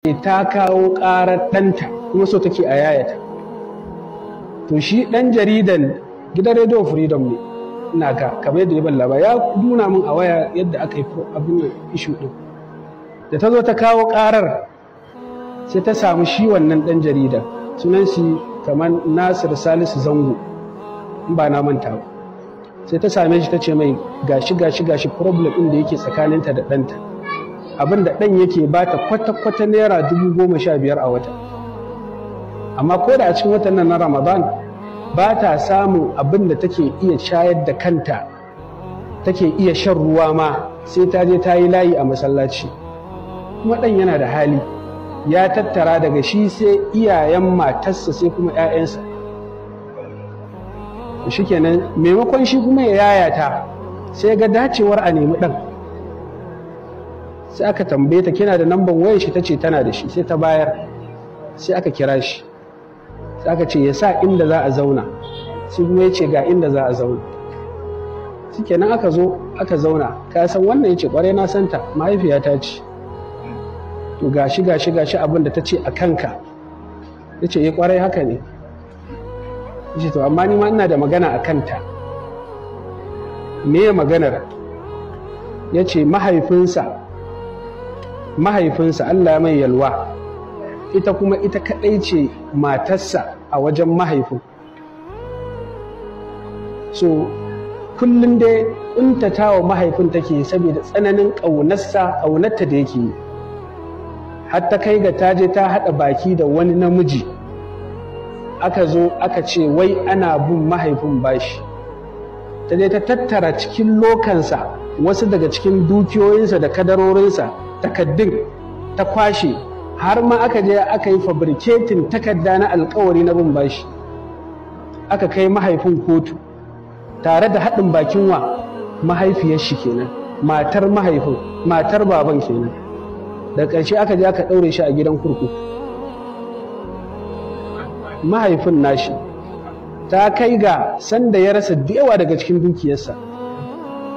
Ta kawo ƙarar ɗanta, kuma so take a yayata. To shi ɗan jaridan gidan Radio Freedom ne, ina ga kamar yadda ya ban labari, ya nuna min a waya yadda aka yi abin issue ɗin. Da ta zo ta kawo ƙarar, sai ta samu shi wannan ɗan jaridan, sunan shi kamar Nasir Salisu Zango, in ba na manta ba. Sai ta same shi, ta ce mai gashi gashi gashi problem ɗin da yake tsakaninta da ɗanta, abin da ɗan yake bata kwata-kwata ₦15,000 a wata, amma ko da a cikin watan nan na Ramadan ba ta samun abin da take iya shayar da kanta, take iya shan ruwa ma, sai ta je ta yi layi a masallaci. Kuma ɗan yana da hali, ya tattara daga shi sai iyayen matarsa sai kuma 'ya'yansa. Shikenan, maimakon shi kuma ya yayata, sai ga dacewar a nemi ɗan. Sai aka tambaye ta, "Kina da namban wayar shi?" Ta ce tana da shi. Sai ta bayar, sai aka kira shi, sai aka ce ya sa inda za a zauna. Sai kuma ya ce ga inda za a zauna. Shikenan, aka zo aka zauna. "Ka san wannan?" Ya ce, "Kwarai, na santa, mahaifiyata ce." "To gashi gashi gashi abin da ta ce a kanka." Ya ce, "Eh, kwarai, haka ne." Ya ce, "To amma ni ma ina da magana a kanta." "Me maganar?" Ya ce mahaifinsa Allah mai yalwa, ita kuma ita kaɗai ce matarsa a wajen mahaifin. So kullum dai ƙuntata wa mahaifin take saboda tsananin ƙaunarsa, ƙaunarta da yake yi, har ta kai ga ta je ta haɗa baki da wani namiji, aka zo aka ce wai ana bin mahaifin bashi. Ta je ta tattara cikin lokansa wasu daga cikin dukiyoyinsa da kadarorinsa, takaddun ta kwashe, har ma aka je aka yi fabricating takarda na alkawari na bin bashi, aka kai mahaifin kotu tare da haɗin bakin wa mahaifiyar shi kenan, matar mahaifin, matar baban kenan. Da ƙarshe aka je aka ɗaure shi a gidan kurkuku, mahaifin nashi. Ta kai ga sanda ya rasa da yawa daga cikin dukiyarsa.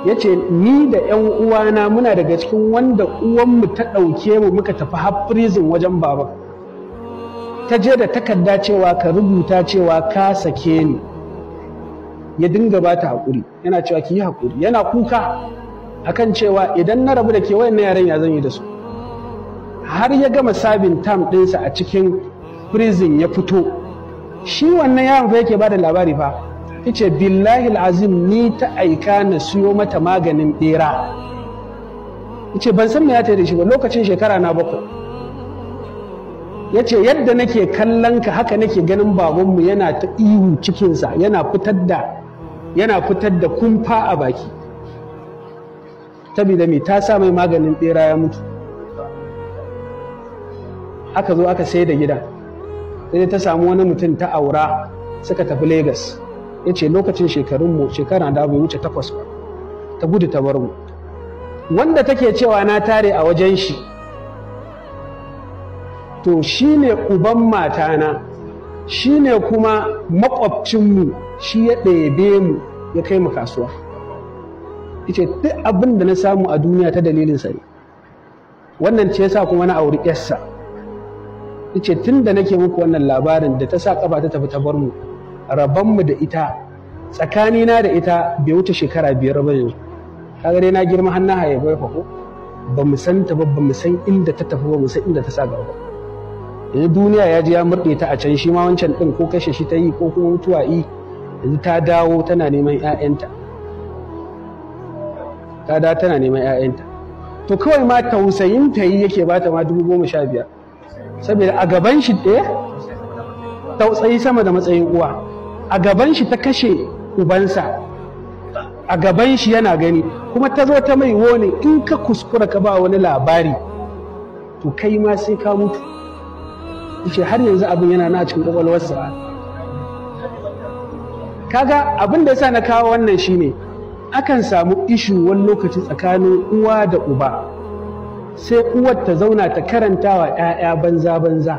Ya ce, "Ni da 'yan uwana muna daga cikin wanda uwanmu ta ɗauke mu muka tafi har prison wajen baban. Ta je da takarda cewa ka rubuta cewa ka sake ni." Ya dinga ba ta haƙuri, yana cewa, "Ki yi haƙuri." Yana kuka akan cewa, "Idan na rabu da ke, wayan yaran ya zan yi da su?" Har ya gama serving term ɗinsa a cikin prison ya fito. Shi wannan yaron fa yake bada labari fa, yace, "Billahi azim, ni ta aika na siyo mata maganin bera." Yace, "Ban san me ya da shi ba, lokacin shekara na 7." Yace, "Yadda nake kallon ka, haka nake ganin babanmu yana ta ihu, cikinsa yana fitar da kumfa a baki, saboda me? Ta sa mai maganin bera ya mutu." Aka zo aka sai da gidan, sai ta samu wani mutum ta aura, suka tafi Legas. Ya ce, "Lokacin shekarunmu, shekara da bai wuce 8 ba, ta gudu ta bar mu." Wanda take cewa na tare a wajen shi, to shi ne uban matana, shi ne kuma makwabcinmu, shi ya ɗebe mu ya kai mu kasuwa. Yace, "Duk abin da na samu a duniya ta dalilinsa ne. Wannan ce yasa kuma na auri 'yarsa." Yace, "Tun da nake muku wannan labarin, da ta sa kafa ta tafi ta bar mu, rabonmu da ita, tsakanina da ita bai wuce shekara 5 ba yanzu. Kaga dai na girma har na haifa ko ba mu san ta ba, ba mu san inda ta tafi ba, mu san inda ta sa gaba ba. Yanzu duniya ya ji ya murɗe ta a can. Shi ma wancan ɗin, ko kashe shi ta yi ko kuma mutuwa yi, yanzu ta dawo tana neman 'ya'yanta, ta dawo tana neman 'ya'yanta. To kawai ma tausayin ta yi yake bata ma 15,000, saboda a gaban shi ɗaya tausayi sama da matsayin uwa. A gaban shi ta kashe ubansa, a gaban shi yana gani, kuma ta zo ta mai wone, in ka kuskura ka ba wani labari, to kai ma sai ka mutu. Yace har yanzu abin yana na cikin kwakwalwarsa. Kaga abin da yasa na kawo wannan shine, akan samu issue wani lokaci tsakanin uwa da uba, sai uwar ta zauna ta karanta wa 'ya'ya banza banza,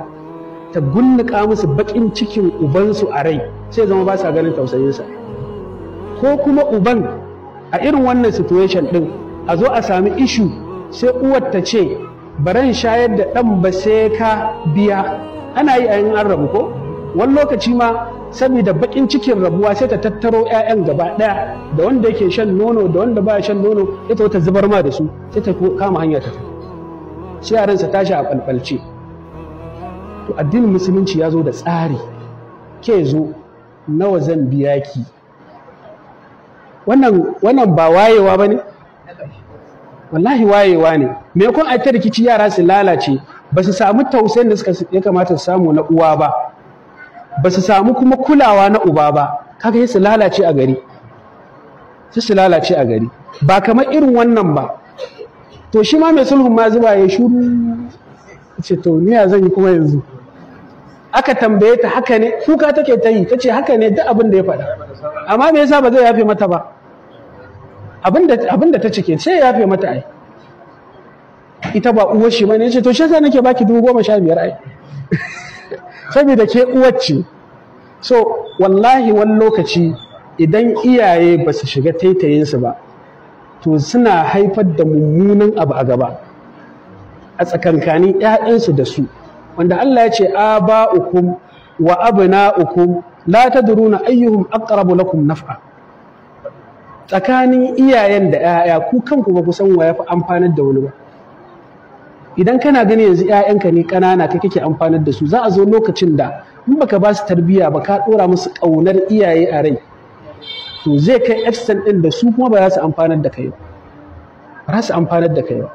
ta gunnuka musu baƙin cikin ubansu a rai, sai zama ba sa ganin tausayinsa. Ko kuma uban a irin wannan situation din, a zo a sami issue, sai uwar ta ce Baran shayar da ɗan ba sai ka biya. Ana yi a yin an rabu ko wani lokaci ma, saboda baƙin cikin rabuwa, sai ta tattaro 'ya'yan gaba ɗaya, da wanda yake shan nono da wanda baya shan nono, sai ta zubar ma da su, sai ta kama hanya ta tafi, sai yaran sa tashi a ɓalɓalce. To addinin Musulunci ya zo da tsari. Ke zo, nawa zan biya ki? Wannan ba wayewa ba ne? Wallahi wayewa ne. Me kun a ta rikici, yara su lalace, ba su samu tausayin da suka ya kamata su samu na uwa ba, ba su samu kuma kulawa na uba ba. Kaga sai su lalace a gari, sai su lalace a gari, ba kamar irin wannan ba. To shi ma mai sulhun ma zuba ya shuru, ce to ni ya zan yi kuma yanzu? Aka tambaye ta, haka ne? Kuka take ta yi, ta ce haka ne duk abin da ya faɗa. Amma me yasa ba zai yafe mata ba? Abin da ta cike sai ya yafe mata, ai ita ba uwar shi bane. Ce to shi yasa nake baki 15,000, ai saboda ke uwar ce. So wallahi wani lokaci idan iyaye ba su shiga taitayinsu ba, to suna haifar da mummunan abu a gaba a tsakankanin 'ya'yansu da su, wanda Allah ya ce aba'ukum wa abna'ukum la tadruna ayyuhum aqrabu lakum naf'a. Tsakanin iyayen da 'ya'ya, ku kanku ba ku san wa yafi amfanar da wani ba. Idan kana gani yanzu 'ya'yanka ne ƙanana kai kake amfanar da su, za a zo lokacin da in baka ba su tarbiyya ba, ka ɗora musu ƙaunar iyaye a rai, to zai kai extent ɗin da su kuma ba za su amfanar da kai ba, ba za su amfanar da kai ba.